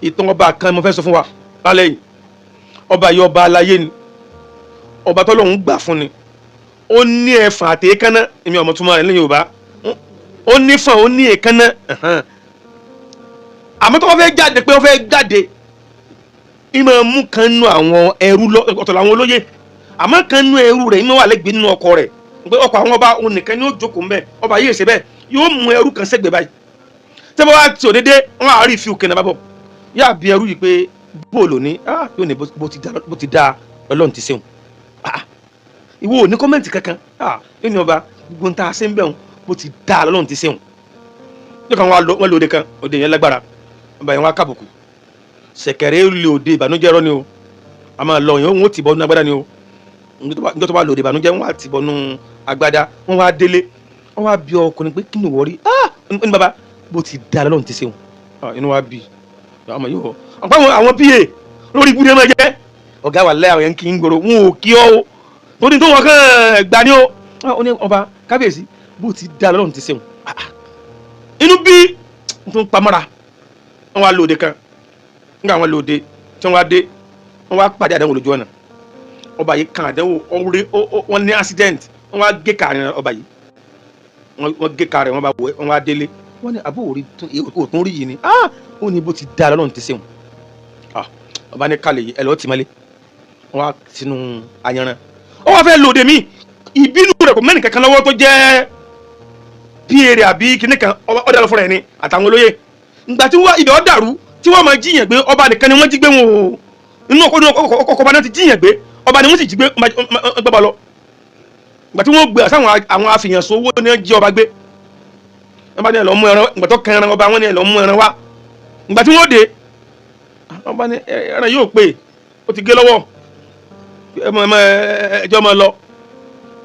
Ìtàn ọba kan mo fẹ́ sọ fún wa lálẹ́ yìí. Ọba yìí, ọba aláyé ni, ọba tọ́lọ́hún gbà fún ni. Ó ní ẹ̀fọn àti èékánná. Èmi ọmọ túmọ̀ rẹ̀ ní Yorùbá. Ó ní fọn, ó ní èékánná. Àmọ́ tó wọ́n fẹ́ jáde, pé wọ́n fẹ́ jáde, ìmọ̀ mú kan nú àwọn ẹrú lọ. Ọ̀tọ̀ làwọn olóyè, àmọ́ kan nú ẹrú rẹ̀ ìmọ̀ wà lẹ́gbẹ̀ẹ́ nínú ọkọ rẹ̀, pé ọkọ̀ àwọn ọba òun nìkan ni ó jókòó ńbẹ̀. Ọba yìí ṣe bẹ́ẹ̀, yóò mú ẹrú kan sẹ́gbẹ̀ẹ́ báyìí. Tí wọ́n bá ti òdédé, wọ́n á rí ìfi òkè náà bá bọ̀, yóò bí ẹrú yìí pé bóòlù ní, yóò ní bó ti dáa Ọlọ́run ti ṣeun. Ìwọ ò ní comment kankan. Yóò ní ọba gbogbo ń ta ṣe ń bẹ̀ wọn, bó ti dáa Ọlọ́run ti ṣeun. Yóò kàn wọ́n lóde kan, òde yẹn lágbára. Ọba yẹn wá kábùkù ṣẹ̀kẹ̀rẹ̀ lè òde ìbànújẹ́ rọ ni o. A máa lọ yẹn, wọ́n ti bọ́ nínú agbádá ni o. Níjọ́ tó bá lòdì ìbànújẹ́, wọ́n á ti bọ́ nínú agbádá. Wọ́n wá délé, wọ́n wá bí ọkùnrin pé kí ni wọ́n rí? Ó ní bàbá, bó ti dáa Ọlọ́run ti ṣeun. Inú wa bí ọmọ yìí wọ ọ̀pọ̀ àwọn pa lórí ibùdó máa jẹ́ ọ̀gá wà lẹ́ àwọn yẹn kì í gbòòrò, wọn ò kí ọ́ o, torí tó wọn kàn gbà ní o. Ó ní ọba kábíyèsí, bó ti dáa Ọlọ́run ti ṣeun. Inú bí tó ń pamọ́ra. Wọ́n wá lóde kan. Nígbà wọn lóde tí wọ́n wá dé, wọ́n wá pàdé àdánwò lójú ọ̀nà. Ọba yìí kan àdánwò ọ̀rẹ́, wọ́n ní accident, wọ́n wá gé kàrin ọba yìí, wọ́n gé kàrin. Wọ́n bá wọ, wọ́n wá délé, wọ́n ní àbó òrí òtún rí yìí ni. Ó ní bó ti dá Ọlọ́run ti ṣeun. Ọba ní kálẹ̀ yìí, ẹ lọ́ọ́ tì mọ́lé. Wọ́n wá sínú ayanran. Ó wá fẹ́ lòdì mí, ìbínú rẹ̀ kò mẹ́rin kankan lọ́wọ́ tó jẹ́ píèrè àbí kinní kan. Ọ̀dà lọ fúnra ẹ̀ ni àtàwọn olóyè. Ìgbà tí wọ́n ibẹ̀ ọ́ dàrú, tí wọ́n máa jíyàn gbé, ọba nìkan ni wọ́n jí gbé wọn o. Inú ọkọ̀ ọba náà ti jíyàn gbé, ọba ni wọ́n sì jí gbé gbọ́ba lọ. Ìgbà tí wọ́n gbé àsáwọn àwọn afìyànso owó ní jí ọba gbé, wọ́n bá ní ẹ̀ lọ́ mú ẹran. Ìgbà tó kan ẹran ọba, wọ́n ní ẹ̀ lọ́ mú ẹran wá. Ìgbà tí wọ́n dé, ọba ní ẹran yóò pé, ó ti gé lọ́wọ́, ẹjọ́ máa lọ.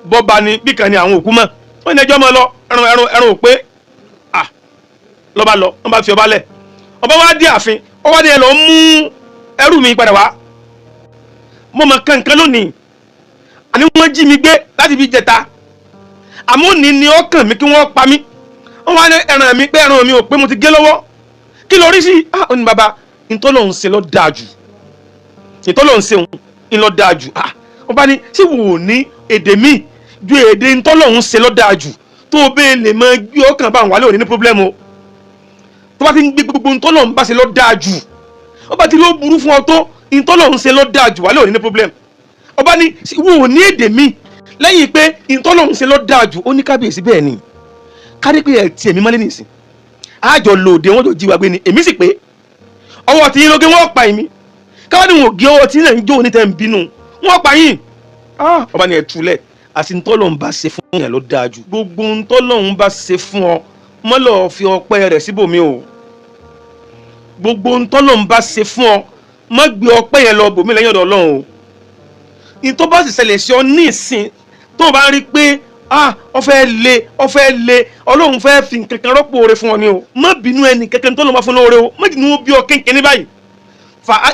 Bọ́ba ni bí kan ni àwọn òkú mọ̀, wọ́n ní ẹjọ́ máa lọ, ẹran ẹran ẹran ò pé. Ah, lọ́ba lọ, wọ́n bá fi ọba lẹ̀. Ọba wa dé ààfin, ọba dé, ẹ lọ mú ẹrú mi padà wá. Mo mọ kankan lónìí, àní wọ́n jí mi gbé láti fi jẹta, àmọ́ òní ni ó kàn mí kí wọ́n pa mí. Wọ́n wá ní ẹran mi pé ẹran mi ò pé, mo ti gé lọ́wọ́. Kí ló rí sí? Ah, ó ní bàbá, ntọ́lọ̀ ń ṣe lọ́ dáa jù, ntọ́lọ̀ ń ṣe ń lọ́ dáa jù. Ah, ọba ní ṣé wò ó ní èdè míì ju èdè ntọ́lọ̀ ń ṣe lọ́ dáa jù? Tó o bẹ́ẹ̀ lè máa gbé ọkàn bá àwọn wálé, òní ní problem o. Tó bá ti ń gbé gbogbo ntọ́lọ̀ ń bá ṣe lọ́ dáa jù, ọba tí ló burú fún ọ tó, ntọ́lọ̀ ń ṣe lọ́ dáa jù, wálé òní ní problem. Ọba ní wò ó ní èdè míì lẹ́yìn pé ntọ́lọ̀ ń ṣe lọ́ dáa jù? Ó ní kábíyèsí, bẹ́ẹ̀ ni. Kárí pé ẹ̀ tiẹ̀ mi mọ́lé nìsín, àjọ lòdì, wọn jọ jí wa gbé ni, èmi sì pé ọwọ́ tí yín lóge, wọ́n pa èmi. Káwọn ni wọn ò gé ọwọ́ tí yín náà ń jó ní tẹ́ ń bínú, wọ́n pa yín. Ọba ni ẹ̀ túlẹ̀ àti ntọ́lọ̀ ń bá ṣe fún yẹn ló dáa jù. Gbogbo ntọ́lọ̀ ń bá ṣe fún ọ, mọ́lọ̀ fi ọpẹ́ rẹ̀ síbòmí o. Gbogbo ntọ́lọ̀ ń bá ṣe fún ọ, má gbé ọpẹ́ yẹn lọ bòmí lẹ́yìn ọ̀dọ̀ Ọlọ́run o. Ìtọ́ bá sì ṣẹlẹ̀ sí ọ ní ìsìn, tó o bá rí pé ah, ọ fẹ́ le, ọ fẹ́ le, Ọlọ́run fẹ́ fi nǹkan kan rọ́pò oore fún ọ ni o. Má bínú ẹnì kankan tó lọ́ máa fún lóore o. Má jìnnà bí ọ kéńké ní báyìí.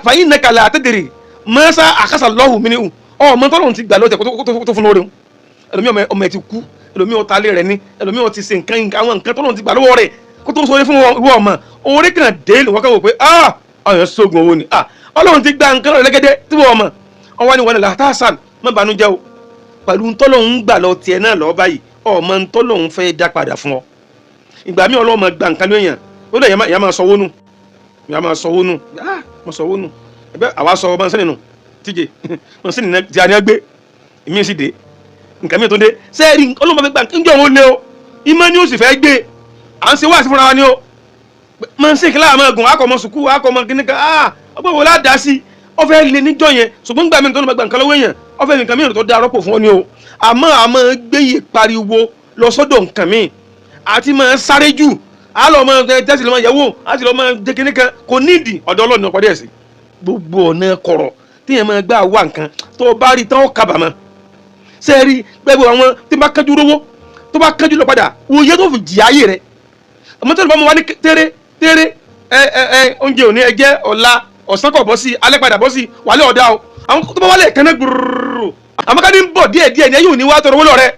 Fàyín nàkàlà àtẹ̀dẹ̀rẹ̀ mọ́sá àkàsà lọ́hùn mi ni o. Ọmọ tọ́lọ́run ti gbà lọ́tẹ̀ kó tó fún lóore o. Ẹlòmíì ọmọ ẹ ti kú, ẹlòmíì ọ̀tá lé rẹ̀ ni, ẹlòmíì ọ ti ṣe nǹkan, àwọn nǹkan tọ́lọ́run ti gbà lọ́wọ́ rẹ̀ kó tó sọ fún ìwọ ọmọ. Oore kan dé lè wọ́n kàn wò pé ah, àwọn sógun owó ni. Ah, Ọlọ́run ti gba nǹkan rẹ̀ lẹ́gẹ́dẹ́ tí wọ́n ọmọ ọwọ́ ni wọ́n ní làtàsán. Má banújẹ́ o pẹ̀lú ntọ́lọ́hún gbà lọ tiẹ̀ náà lọ́ọ́ báyìí. Ọmọ ntọ́lọ́hún fẹ́ dá padà fún ọ. Ìgbà míì, Ọlọ́mọ gba nǹkan lóyún, ó lè yà máa sọ wónú, yà máa sọ wónú. Ah, mo sọ wónú ẹgbẹ́ àwa sọ ọmọ sẹ́ni nù tíje mọ sẹ́ni náà tí a ní gbé èmi sì dé nǹkan mi tó dé sẹ́ẹ̀rì. Ọlọ́mọ fẹ́ gbà ń jọ òun lé o, ìmọ̀ ni ó sì fẹ́ gbé. À ń ṣe wáàsí fúnra wa ni o. Mọ̀ ń sèkìlá àmọ́ ẹ̀gùn akọ̀mọ sùkú akọ̀mọ kìnnìkan. Ah, ọgbọ́n wo la dá sí? Ọ fẹ́ lé níjọ́ yẹn, ṣùgbọ́n gbà mí tó ló máa gba nǹkan lọ́wọ́ èèyàn, ọ fẹ́ nǹkan mìíràn tó dá rọ́pò fún ọ ni o. Àmọ́ gbéyè pariwo lọ sọ́dọ̀ nǹkan míì àti máa sáré jù, á lọ máa tẹ́sí lọ máa yẹ̀wò, á sì lọ máa jẹ́ kínní kan kò nídìí. Ọ̀dọ̀ Ọlọ́run ọ̀pọ̀ díẹ̀ sí gbogbo ọ̀nà kọ̀rọ̀ tíyẹn máa gbà wá nǹkan tó o bá rí tán, ó kábàámọ̀. Sẹ́ẹ̀rí gbẹ́gbẹ́ àwọn tí bá kánjú rówó, tó bá kánjú lọ padà òye tó fi jìyà ayé rẹ̀. Àmọ́ tó lè bá mu wá ní tẹ́rẹ́ tẹ́rẹ́, ẹ ẹ ẹ oúnjẹ òní, ẹ jẹ́ ọ̀la, ọ̀sán kọ̀ bọ́ sí, alẹ́ padà bọ́ sí, wàlẹ́ ọ̀dà o. Àwọn tó bá wálé kẹ́nẹ́ gbúrúrú, àmọ́ ká ní ń bọ̀ díẹ̀ díẹ̀ ní ẹ yóò ní wá tọrọ owó lọ́rẹ́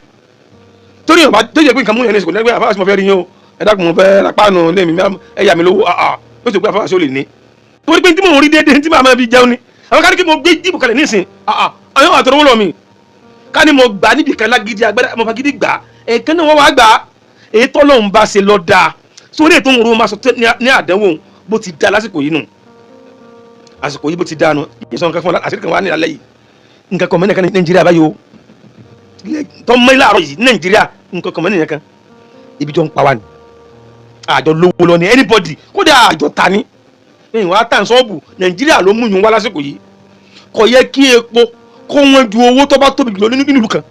torí ìyọ̀nba tó yẹ pé nǹkan mú yẹn ní ìsìnkú lẹ́gbẹ̀ẹ́. Àfáà sí, mo fẹ́ rí yín o, ẹ dákun, mo fẹ́ rápánu lé mi, ẹ yà mí lówó. Àà, ó sì pé àfáà sí ó lè ní. Torí pé tí mò ń rí déédéé tí màá máa fi jẹun ni. Àwọn ká ní kí mo gbé jíìpù kalẹ̀ nísìn, àwọn yóò àtọrọ lọ mi. Ká ní mo gbà níbi kan lágídí agbára, mo fagídí gbà ẹ̀ẹ̀kan náà wọ́n wá gbà. Èyí tọ́lọ́run bá ṣe lọ dáa sórí ètò òun máa sọ ní àdánwò bó ti da lásìkò yìí nù, àsìkò yìí bó ti da nù. Ìsọ̀ nǹkan fún ọ, àṣírí kan wà ní alẹ́ yìí. Nǹkan kan mẹ́nìkan ní Nàìjíríà báyìí o, tọ́ mọ́ láàárọ̀ yìí ní Nàìjíríà, nǹkan kan mẹ́nìkan kan ibi jọ ń pa wá ni. Àjọ lówó lọ ní anybody, kódà àjọ ta ni lẹ́yìn wá tàn sọ́ọ̀bù. Nàìjíríà ló mú yín wá lásìkò yìí. Kò yẹ kí epo kó wọ́n ju owó tó bá tóbi jùlọ nínú ìlú kan,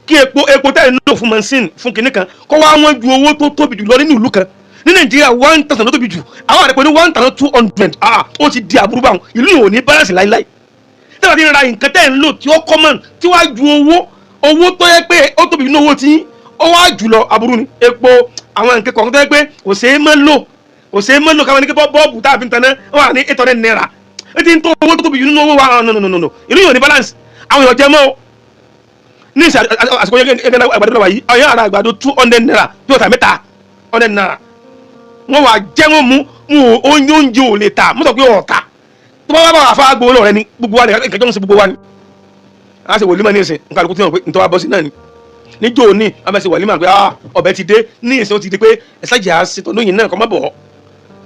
kí epo tẹ́ ẹ̀ ń lò fún machine fún kinní kan kó wá wọ́n ju owó tó tóbi jùlọ nínú ìlú kan. Ní Nàìjíríà, 1,000 ló tóbi jù, àwọn àrẹ pẹ̀lú 1,200. Ah, ó ti di àbúrú báwọn. Ìlú yìí ò ní balance láíláí. Tẹ́lẹ̀ tí ń ra nǹkan tẹ́ ẹ̀ ń lò tí ó common tí wàá ju owó tó yẹ pé ó tóbi nínú owó tí ó wá jùlọ, aburú ni. Epo, àwọn nǹkan kọ̀ọ̀kan tó yẹ pé kò ṣeé mọ́ lò, kò ṣeé mọ́ lò, káwọn ní kí bọ́ọ̀bù tá a fi ń taná wọ́n wà ní ₦800, ó ti ń tó owó tó tóbi jù nínú owó wa. No, no, no, no, ìlú yìí ò ní balance. Àwọn èèyàn jẹ mọ́ o. Ní ìsìn àsìkò yẹn gẹ́gẹ́ àgbàdo lọ́wọ́ yìí, àwọn yẹn ara àgbàdo ₦200 bí ọ̀tà mẹ́ta ₦100, wọ́n wà jẹ́ wọ́n mú mú oúnjẹ ò lè ta mọ́tò pé ọ̀tà tó bá wà bá wà fún agbowó lọ́rẹ́ ni. Gbogbo wa ni nǹkan jọ ń ṣe gbogbo wa ni. A ṣe wòlímọ̀ ní ìsìn, nǹkan àlùkò tí wọ́n pé nítorí wàá bọ́ sí náà ni. Níjó ní a bá ṣe wòlímọ̀ pé ọbẹ̀ ti dé ní ìsìn, ó ti di pé ẹ̀sàjà ṣètò lóyìn náà kọ́ mọ́ bọ̀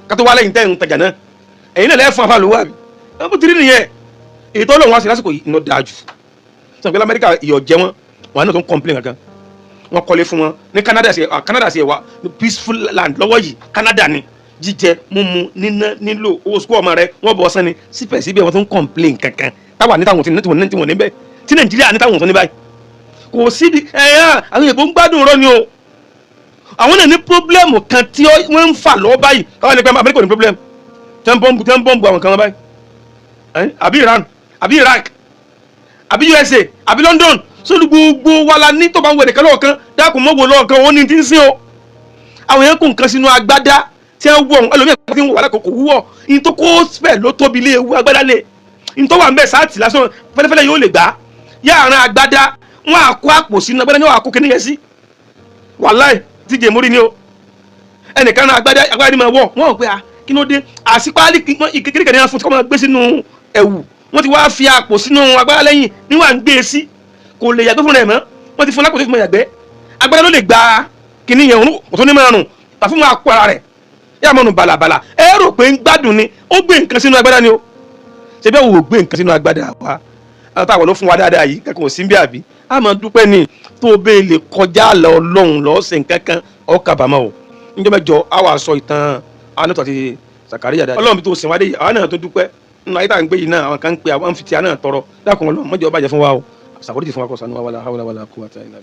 ká tó wá lẹ́yìn tẹ́ ń tajà náà. Ẹ̀yin náà lẹ́ẹ̀ fún afá lówó àbí ẹ̀ bó ti rí nìyẹn. Èyí tó lọ́wọ́ wá sí lásìkò yìí iná dáa jù. Sọ pé lamẹ́ríkà ìyọ̀ jẹ wọn, wọn náà tó ń complain kankan. Wọn kọ́lé fún wọn ní Canada sí. Canada sí ẹ̀wà peaceful land lọ́wọ́ yìí. Canada ni jíjẹ mímu, níná, nílò owó sukú ọmọ rẹ wọn bọ̀ sani. Síbẹ̀síbẹ̀ wọn tó ń complain kankan. Táwa ní táwọn tí wọn níbẹ̀, tí Nàìjíríà ní táwọn tó ní báyìí kò síbi ẹ̀yà. Àwọn èèyàn ń gbádùn rọ ni o. Àwọn náà ní problem kan tí wọ́n ń fà lọ́wọ́ báyìí. Káwọn ní pẹ́ Amẹ́ríkà ò ní problem tí wọ́n ń bọ́ǹbù àwọn kan wọn báyìí, àbí Iran, àbí Iraq, àbí USA, àbí London sórí. Gbogbo wa la ní. Tó bá ń wẹ̀ nìkan lọ́ọ̀kan, dákun mọ́wò lọ́ọ̀kan, òun ní ti ń sìn o. Àwọn yẹn kó nǹkan sínú agbádá tí wọ́n wọ̀. Ẹlòmíì tí ń wọ̀ wàhálà kò wúwọ̀. Ní tó kó fẹ̀ ló tóbi lé ewu agbádá lé. Ní tó wà ń bẹ̀ sáàtì lásán fẹ́lẹ́fẹ́lẹ́ yóò lè gbà yáàrin agbádá. Wọn á kó àpò sínú agbádá ní wọn á kó kíní yẹn sí. Wàláì tíjẹ mórí ni o. Ẹnìkan náà agbádá, agbádá ni máa wọ̀. Wọ́n rò pé a kí ló dé? Àsìpáálí kékeré kan ní wọn fún tí wọ́n máa gbé sínú ẹ̀wù. Wọ́n ti wá fi àpò sínú agbádá lẹ́yìn níwọ̀n à ń gbé e sí. Kò lè yàgbẹ́ fúnra ẹ̀ mọ́. Wọ́n ti fún lápò tó fi máa yàgbẹ́. Agbádá ló lè gba kíní yẹn, kò tó ní máa rùn tàfún máa kó ara rẹ̀ yà máa nù bàlàbàlà. Ẹ rò pé ń gbádùn ni, ó gbé nǹkan sínú agbádá ni o. Ṣe bẹ́ẹ̀ wò gbé nǹkan sínú agbádá wa? Àwọn táwọn ló fún wa dáadáa yìí kẹ́kọ̀ọ́ sí bí àbí a máa dúpẹ́ ni. Tó o bẹ́ẹ̀ lè kọjá àlọ́ Ọlọ́run lọ́ọ́ ṣe nǹkan kan, ọ̀ kábàámọ̀ o. Níjọ́ mẹ́jọ a wà sọ ìtàn anátọ̀ àti Sàkàríyà dáadáa. Ọlọ́run bí tó sìn wá dé yìí, àwọn náà tó dúpẹ́ nínú ayé tá à ń gbé yìí náà. Àwọn kan ń pe, àwọn ń fi ti àná tọrọ. Dákun, Ọlọ́run mọ́jọ́ bàjẹ́ fún wa o. Ṣàforíjì fún wa, kó ṣàánú wa. Wala hawla wala quwwata illa.